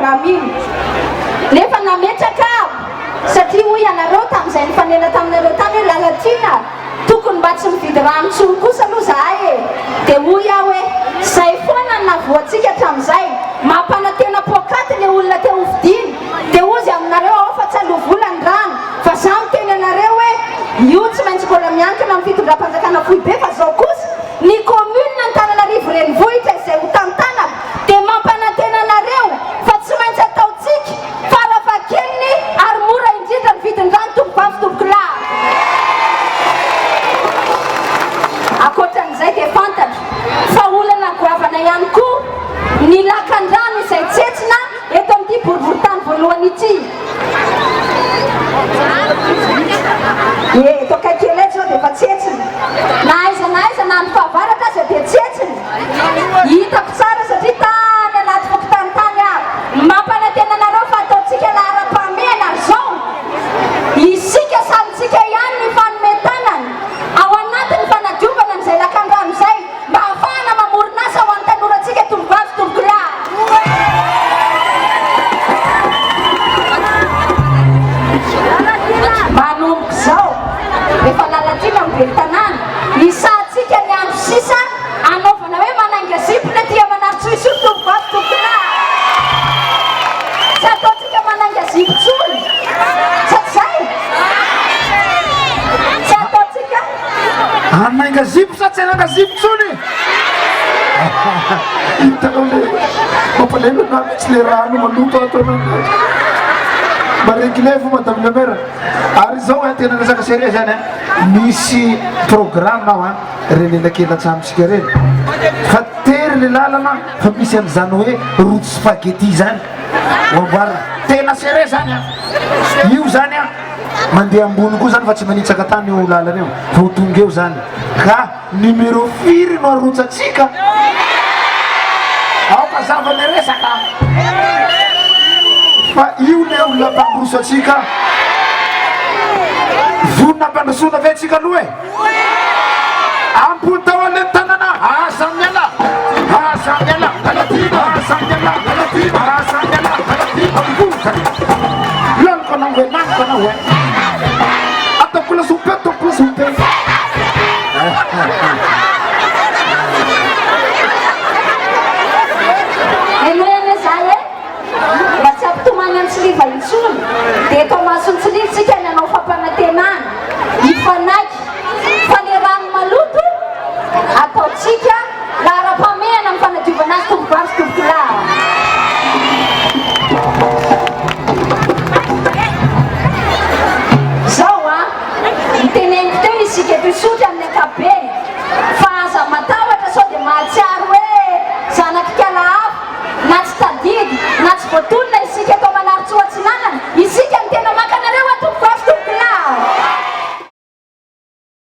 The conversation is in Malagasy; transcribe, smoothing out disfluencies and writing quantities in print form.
programme iny. Nefa nametraka aho satria hoy ianareo tamin'izay nifanena taminareo tany hoe Lalatiana tokony mba tsy mividy rano intsony kosa aloha zahay e! Dia hoy aho hoe zay foana no nahavoantsika hatramin'izay, mampanantena poakaty le olona te hovidiana, dia hozy aminareo ao fa tsy aloa vola ny rano, fa za miteny anareo hoe io tsy maintsy mbola miankina amin'ny fitondram-panjakana foibe fa zao kosa ny commune Antananarivo renivohitra izay ho tantanako dia mampanantena anareo fa tsy maintsy ataontsika farafahakeliny ary mora indrindra ny vidin-drano tompovavy tompokolahy. Ankoatran'izay dia fantatro fa olana goavana ihany koa ny lakan-drano izay tsetsina eto amin'ity boriborintany voalohany ity. Ie, eto akaiky kely eto izao dia efa tsetsina. Na aiza na aiza na any fahavaratra aza dia tsetsina. Hitako tsara satria tany anaty fokontany tany aho. Mampanantena anareo fa ataontsika laharam-pahamehana ary izao isika samy tsika ihany ny hifanome tanana ao anatin'ny fanadiovana an'izay lakandrano izay mba hahafahana mamorona asa ho an'ny tanorantsika tovovavy tompokolahy. Manomboka izao, rehefa Lalatiana no ben'ny tanàna, hisahantsika ny andro sisa Anaovana hoe manainga zipo ny aty Manarintsoa intsony tovovavy tompokolahy. Tsy ataontsika manainga zipo intsony. Sa tsy zay? Tsy ataontsika. Hanainga zipo sa tsy hanainga zipo intsony? Hitanao le mampalahelo anah mihitsy le rano maloto ato anah. Mba réglez-vous madame le maire. Ary izao hein, tena resaka sérieux zany hein. Misy programme ao hein. Reny elakelan-tranontsika ireny fa tery le lalana fa misy an'izany hoe route spaghetti zany ho amboarina. Tena serré zany an! Io zany an, mandeha ambony koa zany fa tsy manitsaka tany io lalana io fa ho tonga eo zany. Ka numéro firy no arotsatsika? Aoka hazava ny resaka fa io le olona ampandroso antsika. Vonona ampandrosoana ve tsika aloha e? Ampony tao aloha ny tanana, aza miala, aza miala.